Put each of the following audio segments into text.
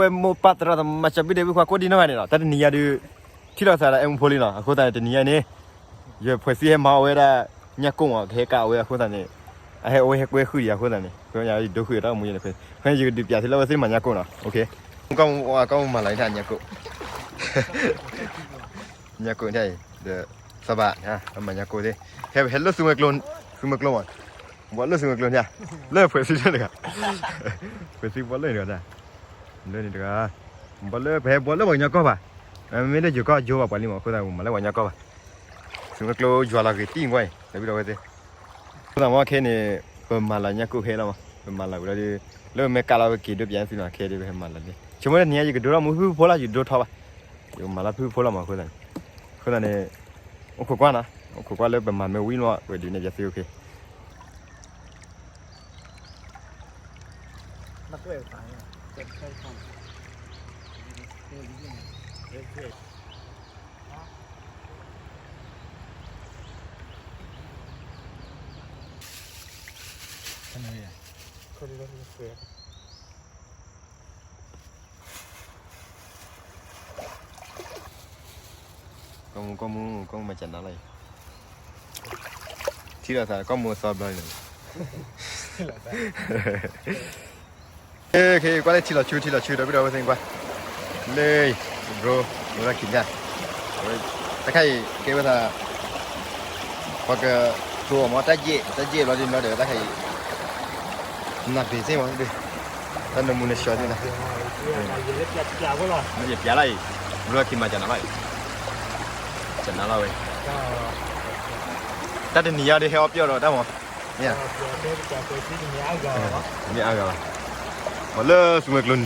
ဝဲမိၢ်ပၢ်သရၣ်သမါ ကၠီဘံၣ်ဒဲး ဝံခွါကိးဒံနီၢ်ဂၤန့ၣ်လီၤ. တၢ်တနံၤညါဒုး ထံၣ်လိာ်သးဒီး အဲၣ်မူဖိလံနီၤ. အဃိသတးန့ၣ် တနံၤညါန့ၣ် ယဖှဲးသံဟဲမၤအီၣ်ဝဲဒၣ်ညၣ်ကိၣ်မး, ကဟဲကးအီၣ်ဝဲအဃိသတးန့ၣ် အဟဲအီၣ်ဝဲဟဲကွဲဃုာ်ဒံးအဃိသတးန့ၣ် ဖဲညါဒိဃုာ်တၢ်အိၣ်မူယဲန့ၣ် ဖဲ ဖဲယကဒုးပၠးသုလၢဝဲသ့ၣ်မၤညၣ်ကိၣ်နီၤ. ကီၢ်မူကီၢ်မူမၤလီၤညၣ်ကိၣ် ညၣ်ကိၣ်န့ၣ် ဒီး စီၤဘး မၤညၣ်ကိၣ်သ့ၣ် ဟဲဟဲလၢသုးမွဲကျိ သုးမွဲကျိမး ဘှီလၢသုးမွဲကျိန့ၣ် လၢဖှဲးသံလၢတဂၤ ဖှဲးသံဘှီလၢတဂၤ လၢန့ၣ်တဂၤ ဘှီလၢ ပဟဲဘှီလၢပှၤကညီကီၢ်ဘၣ် မ့မ့ၢ်လၢယိၤကီၢ်ယိဘၣ်ပှၤလံမး အဃိသတး ပမၤလၢပှၤကညီကီၢ်ဘၣ် သုးမွဲကျိယွၤလီၤဂ့ၤတံၢ်ဝဲအံၤ လၢဘံၣ်ဒီးဝဲသ့ၣ် အဃိသတးမ့ၢ်ခဲအံၤန့ၣ် ပမၤလီၤညၣ်ကိၣ်ခဲလီၤမး ပမၤလီၤဝံၤလီၤဒီး လၢပမ့ၢ်ကးလီၤပက့ၤဒိးပၠးသုနီၤ ခဲအံၤဒုးပဟဲမၤလီၤန့ၣ် ဆိကမိၣ်တနံၤညါယကဒိထီၣ်မူဖုၣ်ဖိလီၤ ယဒိထီၣ်ဘၣ် ယကမၤလီၤဖုၣ်ဖိလီၤမး အဃိသတးန့ၣ် အဃိသတးန့ၣ် အိၣ်ခိးကွၢ်နီၤ အိၣ်ခိးကွၢ်လၢပမၤမ့ၢ်ဝံၤမး ပကဒုးနဲၣ်ပၠးသု okay ကီၢ်မူ ကီၢ်မူ ကီၢ်မူမၤစၢၤနၤလီၤအံၤ ထံၣ်လိာ်သး ကီၢ်မူအသီဘျီအံၤ ကွၢ်လၢထံလီၤဆူ ထံလီၤဆူ ဒီးဘံၣ်ဒီးဝဲသ့ၣ်ကွၢ် လၢ bro ဝဲဒၣ်ခံညါ တၢ်ခါအံၤ ကဲဝဲဒၣ် ပှၤကတိၤအီၤမ့ၢ် တၢ်ယဲၢ် တၢ်ယဲၢ်ဘျီဒ်ဘျီဒီး တၢ်ခါအံၤ နၢ်ပ့ၤသ့ၣ်မး တၢ်နၢမူနဆှီသ့ၣ်နီၤ မ့ၢ်ယပျးလီၤအံၤ ဘျီခံမၤစၢၤနၤလီၤအံၤ စၢၤနၤလီၤဝဲ တၢ်တနံၤညါဒ်ဟဲအီၣ်ပျီၢ်ဒီးတၢ်မး မ့ၢ် မ့ၢ်အါဂၤဘၣ် ပှၤလၢသုးမွဲကျိနထံၣ်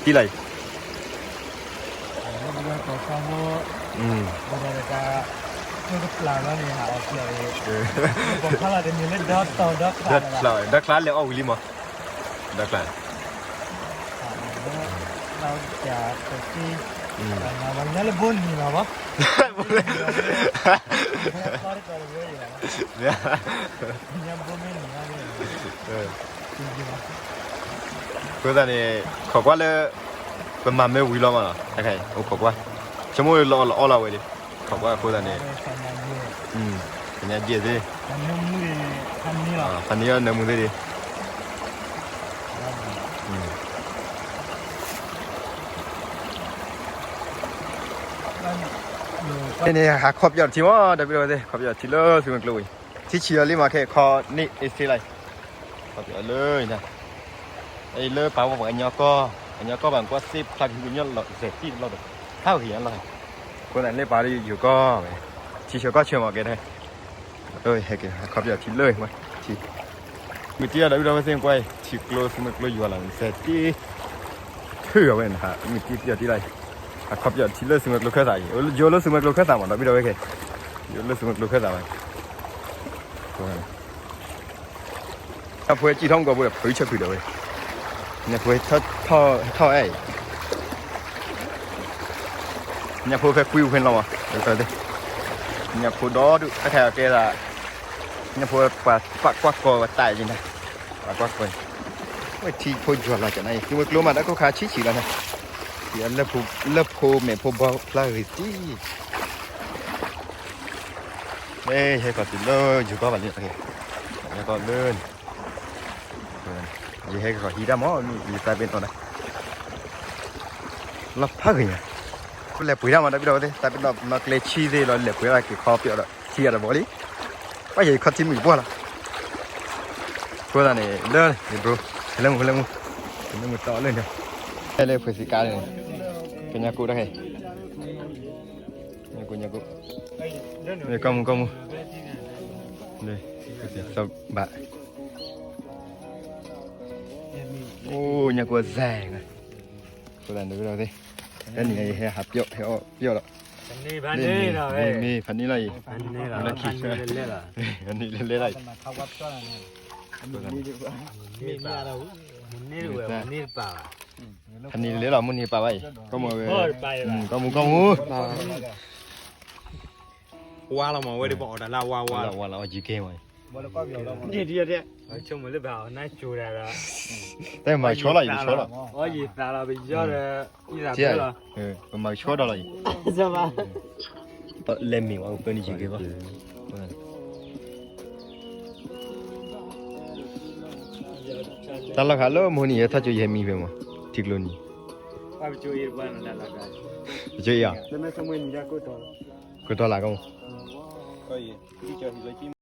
ပျီၢ်တံၢ်လၢအံၤ ဒီးချါလဲၤအီၣ်ဝံၤလံမး ဒီးချါ အဃိသတးန့ၣ် ခိးကွၢ်လၢ ပမၤမ့ၢ်ဝံၤလီၤမးနီၤ တၢ်ခါအံၤ အိၣ်ခိးကွၢ် ဆိကမိၣ်လၢအီၣ်လီၤအီလီၤဝဲဒၣ် ခိးကွၢ်အဃိသတးန့ၣ် ကညးဒ်သ့ၣ် ဖးန့ၢ်အီၤနၢမူသ့ၣ်ဒၣ် န့ၣ် ဟးခီပၠီၣ်တထံမး ဒီးဘံၣ်ဒီးဝဲသ့ၣ် ခီပၠီၣ်ထံလၢသုးမွဲကျိဝံၤ ထံဆံးအီၤလံမး ခဲခီန့ၢ်အ့ၣ်သ့လီၤ ခီပၠီၣ်လၢ အံၤလၢပာ်ဝဲပှၤကညီကီၢ် ပှၤကညီကီၢ်ဘၣ်ကွၢ်သ့ၣ်ဖျါကညီလီၤ စဲးတံၢ်လီၤ ဖးဂ့ၤညါလီၤ အဃိသတးန့ၣ်လၢပာ်လၢယိၤကီၢ် ထံဆံးကီၢ်ဆၢမးကဲ ဟဲက့ၤ ခီပၠီၣ်ထံလၢမး ထံ မုၢ်တံၢ်ဒီးဘံၣ်ဒီးဝဲသ့ၣ်ကွၢ် ထံကျိသုးမွဲကျိယွၤလီၤ စဲးတံၢ် ထုးအီၤဝဲန့ၣ် မုၢ်တံၢ်ပၠီၣ်တံၢ်လီၤ အခီပၠီၣ်ထံလၢသုးမွဲကျိခၢၣ်သးအံၤ ယိၤလၢသုးမွဲကျိခၢၣ်သးမး ဒီးဘံၣ်ဒီးဝဲခဲ ယိၤလၢသုးမွဲကျိခၢၣ်သးမး ညၣ်ဖိဟဲစံၣ်ထီၣ်မူကီၢ်ဖိဒီး ဖုးဆၢဖုးဒီးဝဲ ညၣ်ဖိဟဲထီၣ်အဲၣ် ညၣ်ဖိဖဲကွံဖဲလီၤမး ညၣ်ဖိဒီဒူၣ် တၢ်ခါကဲသး ညၣ်ဖိပှၤပာ်ကွၢ်ကီၤဝဲတၢ်အံၤန့ၣ် ပာ်ကွၢ်ကီၤ ဝဲထံဖိယွၤလီၤကနၤအံၤ သုးမွဲကျိမးတၢ်ခိၣ်ခါဆံးဆံးလီၤန့ၣ် လၢဖိမဲာ်ဖိဘီဖျါဂ့ၤသံ မ့ၢ်ယဟဲကီၢ်တုၤလၢယိၤကီၢ်ဘၣ်လံ ယကီၢ်လၢန့ၣ် ယဟဲကီၢ်ဟံးတၢ်မး မ့ၢ်ယသးပ့ၤနီၣ်ဒၣ် လီၤဖးဂ့ၤညါ လဲၤပှ့ၤတၢ်မး ဒီးဘံၣ်ဒီးဝဲသ့ၣ် သးပ့ၤနီၣ်နီၢ်ကျဲဆံသ့ၣ်လီၤ လဲၤပှ့ၤတၢ်က့ၤခီပၠီၣ်ဒီး ထံဂၤတဘီလံ ပှၤယဲၤခီထံမုၢ်ပှၢ်လီၤ အဃိသတးန့ၣ် လၢန့ၣ် bro ဟဲလၢမူ ဟဲလၢမူ ဟဲလၢမူတီလၢန့ၣ် ဟဲလၢဖှဲးသံကါန့ၣ် ကညးကိၣ်တၢ်ခဲ ညၣ်ကိၣ် ညၣ်ကိၣ် ကီၢ်မူ ကီၢ်မူ လၢ စီၤဘး အိၣ် ညၣ်ကိၣ်စဲး အဃိသတးန့ၣ် တနံၤအံၤ ဟဲဟးပၠီၣ် ဟဲအီၣ်ပၠီၣ်ဒီး မ့ၢ်ဖးန့ၢ်လီၤအံၤ လၢခံ ဖးန့ၢ်လဲၤလဲၤလီၤအံၤ ဖးန့ၢ်လဲၤလီၤ မုၢ်နံၤပာ်ဘၣ်အံၤ ကီၢ်မူဝဲ ကီၢ်မူ ကီၢ်မူ ဝါလီၤမး ဝဲဒၣ်ပအီၣ်တၢ်လၢဝါဝါလီၤ ဝါလီၤ အီၣ်ကံကဲမး ဒ်ဒ်ဒ် ဆိကမိၣ်လၢဘၣ်အီၤနါကၠိၤဒၣ်ဒီး တၢ်မၤကဆှီလီၤ ယကဆှီလီၤ အီယသးလီၤ ပယီၤဒီး ယသးဖဲလီၤ ပမၤကဆှီဒီးလီၤအံၤ လဲၤမ့ၢ်ဝဲပၢနံၤယံၤက့ၤဘၣ် တၢ်လီၢ်ခါလၢမဟိနံၤ ယဲထီၣ်ကၠိယဟဲမံဖဲမး ထံကျိနံၤ ပကၠိအံၤဧါ ကတီၤလၢကမး